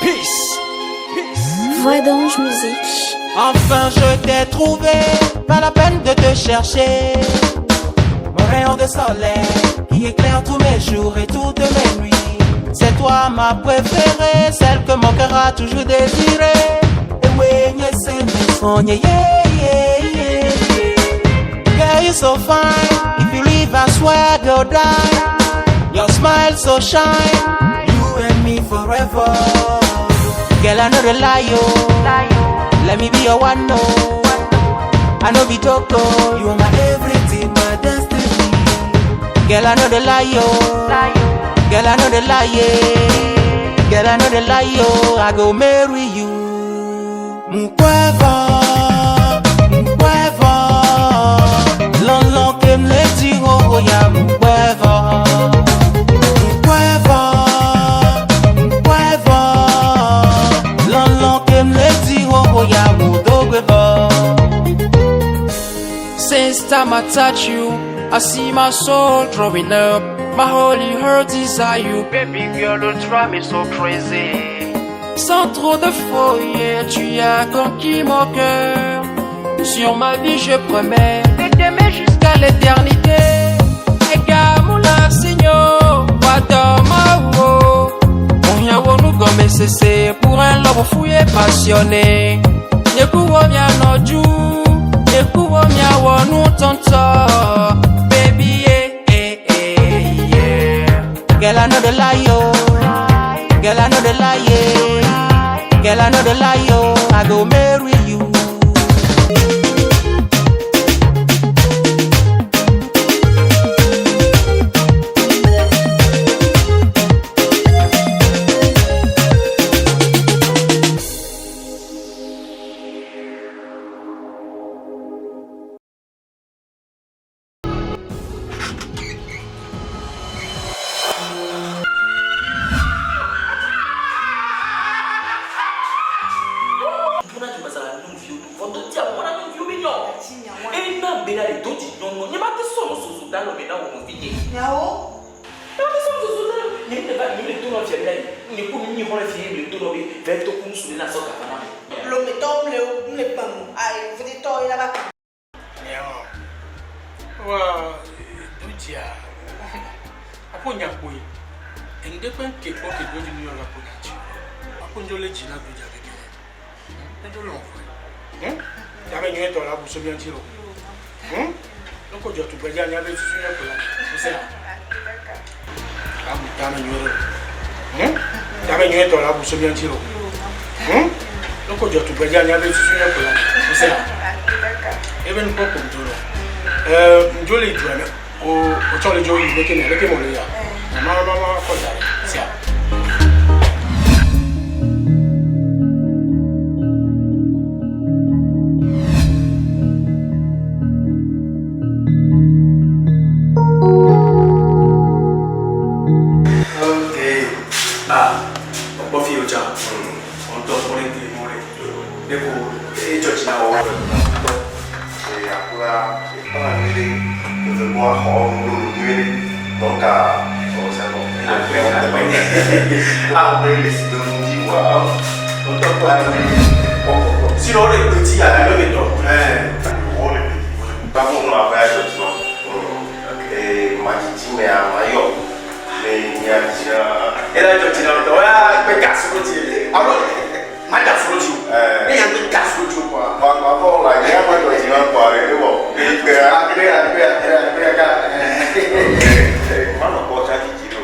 Peace. Peace. Voix d'ange musique. Enfin je t'ai trouvé, pas la peine de te chercher. Mon rayon de soleil qui éclaire tous mes jours et toutes mes nuits. C'est toi ma préférée, celle que mon cœur a toujours désirée. Et oui, yeah, yeah, yeah, yeah. Girl, you so fine. If you leave, I swear go die. Your smile so shine. You and me forever. Girl, I know the lie, oh. Let me be your one, no. I know be joke, oh. You are my everything, my destiny. Girl, I know the lie, oh. Girl, I know the lie, yeah. Girl, I know the lie, oh. I go marry you. Mkweva, mkweva. Lon kem le ti ho ya mkweva. Mkweva, mkweva. Lon kem le ti ho ya mudogweva. Since time I touch you, I see my soul growing up. My holy heart desire you, baby girl, you drive me so crazy. Sans trop de foyer, tu as conquis mon cœur. Sur ma vie, je promets de t'aimer jusqu'à l'éternité. Egamula Seigneur, Wadamawo. Onyawo cessé pour un lobo fou et passionné. Nyekuwo mia noju, nyekuwo mia wonu tonto. Baby, yeah, eh, eh, yeah. Girl, I know the lie, oh. Girl, I know the lie, yeah. Girl, I know the lie, oh. I go marry you. Mpona ti bazala nyɔnuviwo ɖo vɔ do tia mɔna nyɔnuviwo be nyɔ. Ena be la le do dzi nyɔnu nye ma te sɔ nu soso da lɔ me na wò nɔvi nye. Nyawo. Nye ma te sɔ nu soso da lɔ nye ne va nye le to nɔ fia be la yi nye ku nyi xɔ le fie le to nɔ be vɛ to ku nusu le na sɔ gafa na me. Lometɔ le le kpam. Ayi fetitɔ yi la va kpam. Nyawo. Wa dodzia aƒo nyakpoe. Enu ɖe kpe ke kpɔ ke dodzi nu yɔ la ƒo nyatsi. Aƒo ŋdzo le dzi na dodzia keke. Ne do lɔn fɔe. Yabe nyuietɔ la bu so mía ŋuti lo. Ne ko dzɔ tugbedza míabe susu nye ko la. Wosea? Abu tame nyuie ɖe o. Yabe nyuietɔ la bu so mía ŋuti lo. Ne ko dzɔ tugbedza míabe susu nye ko la. Wosea? Ebe nukpɔ ko ŋdzo lo. Ŋdzo le dua me. O o tsɔ le dzo yi leke me leke mo le ya. Mama mama kɔ da ɖe. Sea? Ok. Ah, ọ̀pọ̀ fi ọjà. Ọ̀dọ́ ọkùnrin tè mọ́ rẹ̀. Dẹ́kun ẹ jọ̀jì náà wọ̀. Akura ekpɔna nyuie ɖe evegɔa xɔ lolo nyuie ɖe donc ɔ c'est bon. Ah, le si be ŋuti wa. Ọ̀dọ́ ọkùnrin. Sinon, on est petit, à la même temps. Wo le petit, wo le petit. Bafo ŋlɔ aƒe adzɔ dzi ma. Ee madzidzi mea ma yɔ. Le nya dzia. Ela jɔjì náà tɔ, oya gbe gas ro dzi. Alo, ma da fro dzi o. Ne ya gbe gas ro dzi o quoi. Ma ma fɔ la nya ma dzɔ dzi ma kpɔ ale ne wɔ. Gbea. Agbe, agbe, agbe, agbe, aga. Manɔ kpɔ tsa dzidzi ɖo.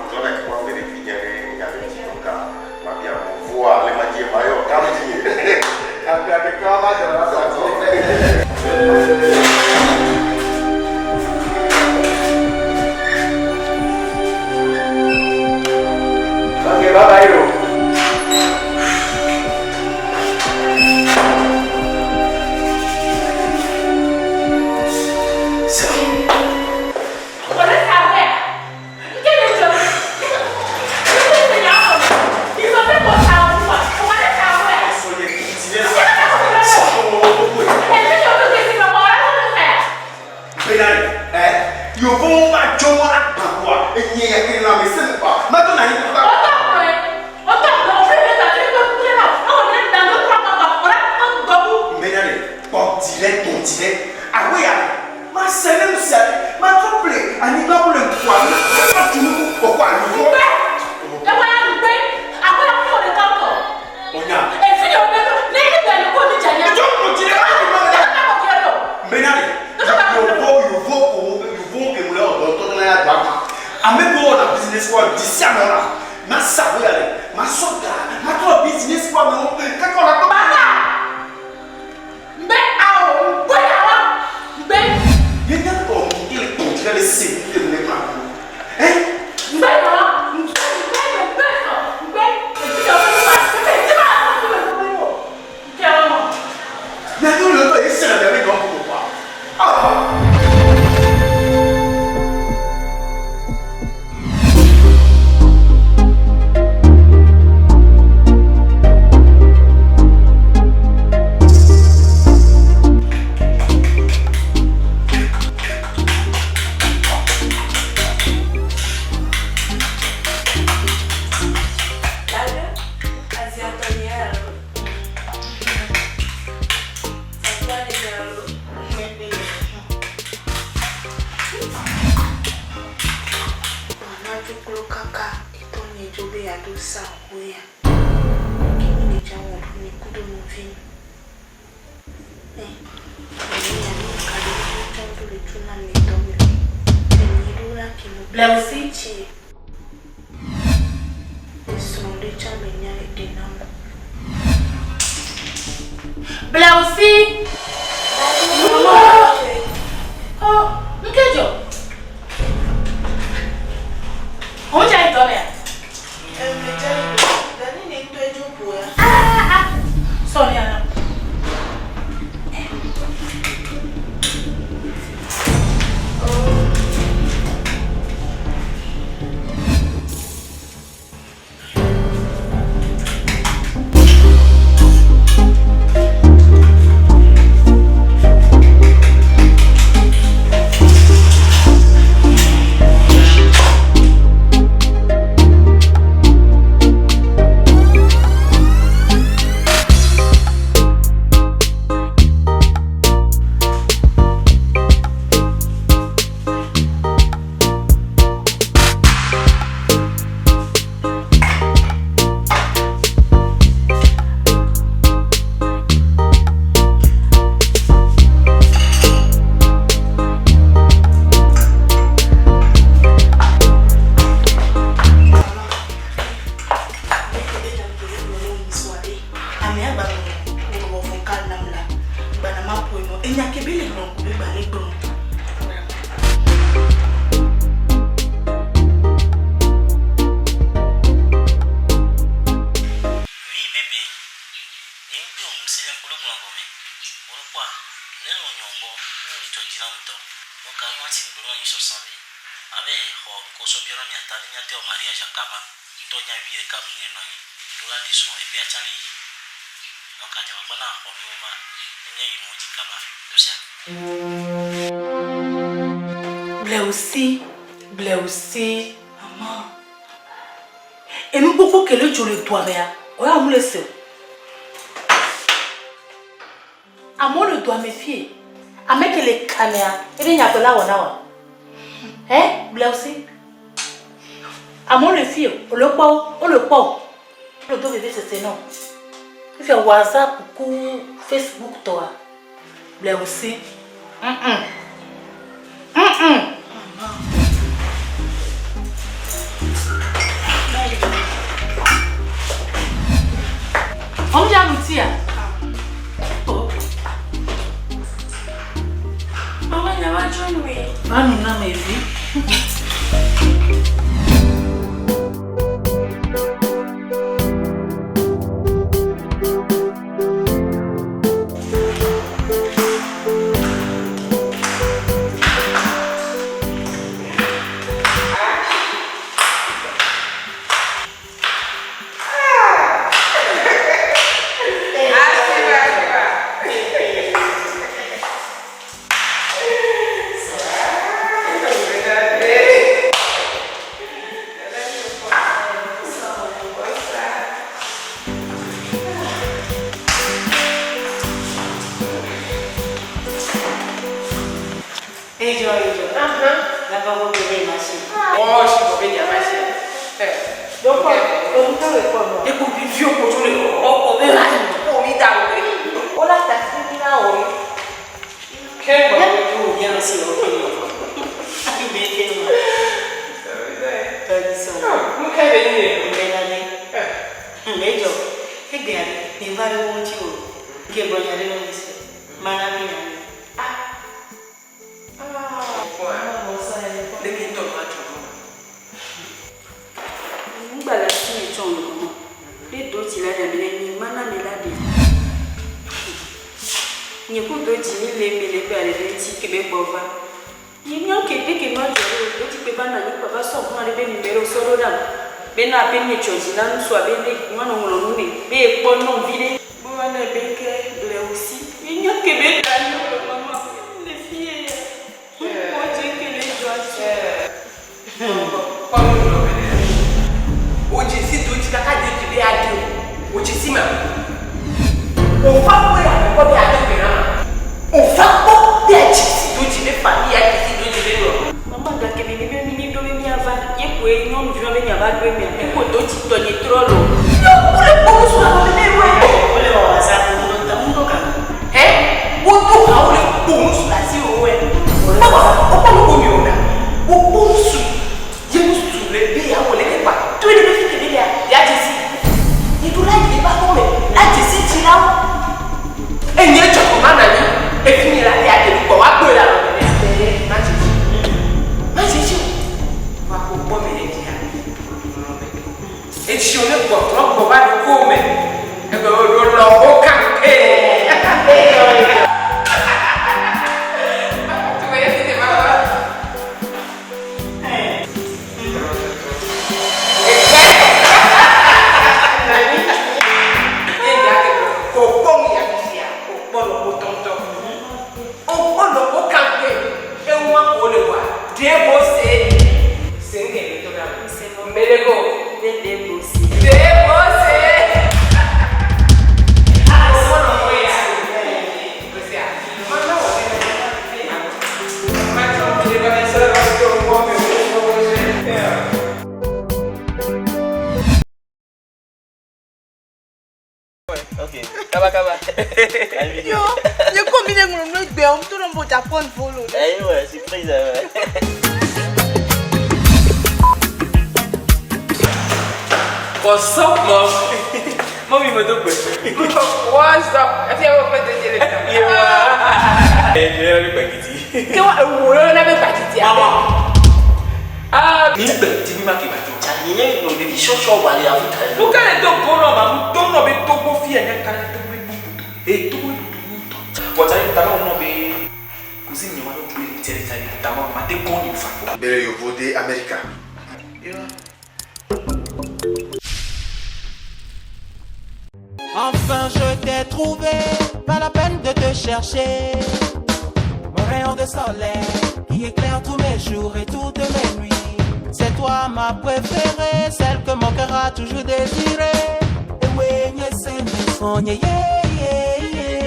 Zɔ le kpɔ ame ɖe fi nye ɖe nya ɖe dzi donc ma bia mo voa le ma dzi ma yɔ kam dzi. Agbe, agbe, kɔ ma dɔ la sa dzi. Ok, bye bye yo. 我的茶会，你给你整，你你你说这我茶我我的茶会。哎，这就这这个毛来我的菜。 Bena ɛ yovo ma dzo ma agbakoa enye ya ke lãme se me kpa ma do na anyi 我倒不，我倒不。dzi ɖe. Aƒe ya me, mase ne nu sia ɖe, matrɔ ƒle anyigba wo le ŋkua nu, matu nu kɔkɔ alo vɔ. Ŋugbe, ewa ya ŋugbe, aƒe ya ƒo ɖeka ŋutɔ. Onya. Efi ɖe wo ne egbe le ko mi dze nya. Etsɔ ŋu dzi ɖe ayi ma ɖe. Eka kɔ kɛ ɖo. Mena ɖe. Yovo yovo ko yovo ke mu le ɔdɔ tɔ na ya doa ma. Ame ko wɔna business wa di sia me wɔna. Ma sa wo ya le. Ma sɔ ga. Ma trɔ business wa me wo. Kaka wɔna kpɔ. Baba. Ŋgbe awo ŋgbe ya wa ŋgbe. Ye nya kɔ ke le kpɔ dzi le se ke mu le ma. Eh? Ŋgbe ya wa ŋgbe ŋgbe ŋgbe sɔ ŋgbe efi ɖe wo ma. Efi ɖe ma ko me ko me wo. Ke wa mɔ. Nya to le to ye se le be nyɔ ko kwa. Ah. Bleusi. Bleusi. Oh, nkejo. Oúnjẹ ìdọ́rẹ̀ à. Ah, ah. Sorry, Anna. Oui, bébé. Nye ŋgbe o ŋusẽ kple gblɔ gɔme. Wolokpɔa, ne lɔ nyɔ gbɔ, ne li tɔ dzina ŋutɔ. Nuka nua ti gblɔ nyi sɔsɔ vi. Abe xɔ ŋkɔ sɔ biɔ na miata ne miate wɔ mariage kaba. Ŋutɔ nya vi ɖeka mi ne nɔ anyi. Ɖo la ɖe srɔ̃ eƒe atsa le yi. Donc adzamagba na xɔ nuwo va ne miayi nuwo dzi kaba. Tosia. Bleusi, Bleusi, maman. Enu gbogbo kele dzo le doa mea, oya mu le se o. Amewo le doa me fie. Ame ke le kamea, ebe nya la wɔ na wa. Eh, Bleusi. Amewo le fie, wole kpɔ wo, wole kpɔ wo. Wole do veve sese na wo. Fifia WhatsApp ku Facebook tɔa. Bleusi. Ɔmo gya no tia. Oh. Mama, nyama join me. Vanu na me vi. le kpɔ nɔ. Ekpo viviwo ko tso le ɔkɔ be va yi. Ko mi da wo. Wola ta fi mi na wo. Ke gbɔ ko o bien si o ke yo. Be ke ma. Tɔdzi sɔ. Nu ka be ni? Be na ne. Le dzɔ. Egbea ɖe, mi va ɖe wo ŋuti o. Ke gbɔ nya ɖe na mi se. Mana mi nya mi. Ah. Ah. Ɖeke ŋutɔ ma dzɔ ɖo. Ŋgba le asi me tsɔ ŋgɔ mɔ. Ɖe do dzi la ɖe mi le nyi mana mi la ɖe. Nye ku do dzi mi le mi le ƒe ale ɖe ŋuti ke be gbɔ va. Nye nya ke ɖe ke ma dzɔ ɖo do dzi kpe va na nyi kpa va sɔ ŋua ɖe be numéro sɔ ɖo ɖam. Be na be nye dzɔ dzi na nusua be be ŋua nɔ ŋlɔ nu ne be ekpɔ nɔvi ɖe. Bo va na be ke ble osi. Nye nya ke be da nyo le mama le fie ya. Wo dze ke le dzɔ dzi. O dze si do dzi kaka de dzi be adi o. O dze si ma. O fa kpɔ ya kpɔ be adi gbe na ma. O fa kpɔ be adze si do dzi be famille adze si do dzi be nɔ. Mama gake mi mi be mi ɖo be miava ye koe nyɔnuvi be miava ɖo emea ye ko do dzi tɔ nye trɔ lo. Wo le kpɔ nusu la be be wɛ. Wo le wɔ WhatsApp ŋdɔ ta ŋdɔ kan. Hɛ wo do ha wo le kpɔ nusu la si o wɛ. Mama o kpɔ nu ko mi o na. Wo kpɔ nusu ye nusu le be ya wo le ke kpa. To ye le be fi ke be ya ya dze si. Ye do la yi ba xɔ me la dze si dzi la wo. Enye dzɔ ko ma na nyi efi mi la ya de kpɔ wa gbɔ la lɔ me ne. Ma dze si. Ma dze si o. Va ko kpɔ me le dia. Etsi wo ne gbɔ trɔ gbɔ va ɖo ko me. Egbe wo ɖo lɔ wo kan ke. Tu voyais si c'est maman. Ok. Kaba kaba. Yo, nye ko mi le ŋlɔ nu egbe o, to ɖe mo dza phone volo. Eh ouais, surprise ouais. What's up, mom? Mommy, me do What's up? Ẹ fi ẹwọ pẹ́ tẹ́tẹ́ lè ta. Ẹ ẹ ẹ gbàgìdì. Kí wọ́n ewu lọ́wọ́ náà bẹ gbàgìdì àbẹ̀. Ah, mi gbàgìdì mi ma kì bàjọ́. Nye no ɖevi sɔsɔ wà le Afrika. Nu ka le do go nɔ ma, nu do nɔ be Togo fi ɛ ka le Togo be bubu. E Togo be bubu ŋutɔ. Bɔtsa yi tama nɔ be cousine nye wa no gbe tse le tsa le tama ma te kɔn ni fa. Bere yovo de America. Enfin je t'ai trouvé, pas la peine de te chercher. Mon rayon de soleil qui éclaire tous mes jours et toutes mes nuits. C'est toi ma préférée, celle que mon cœur a toujours désirée. Et oui, yeah, yeah, yeah, yeah.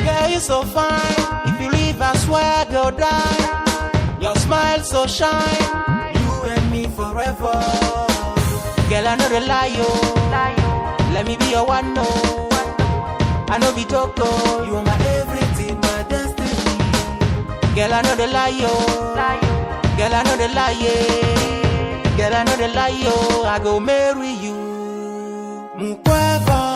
Girl, you so fine. If you leave, I swear, go die. Your smile so shine. You and me forever. Girl, I know the lie, yo. Let me be your one, no. I know be joke, oh. You are my everything, my destiny. Girl, I know the lie, yo. Girl, I know the lie, yeah. Girl, I know the lie, yo. I go marry you. Mukweva.